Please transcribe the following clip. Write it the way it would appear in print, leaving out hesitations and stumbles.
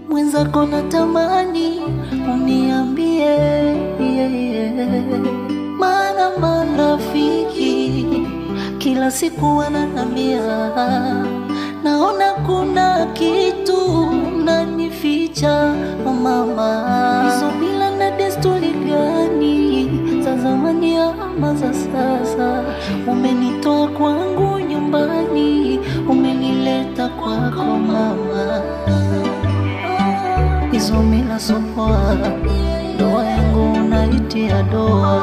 Mwenzako natamani uniambie, yeah. Maana marafiki kila siku wananiambia, naona kuna kitu mnanificha mama. Hizo mila na desturi gani za zamani ama za sasa? Umenitoa kwangu nyumbani, umenileta kwako mama. Hizo mila sio poa, ndoa yangu unaitia doa.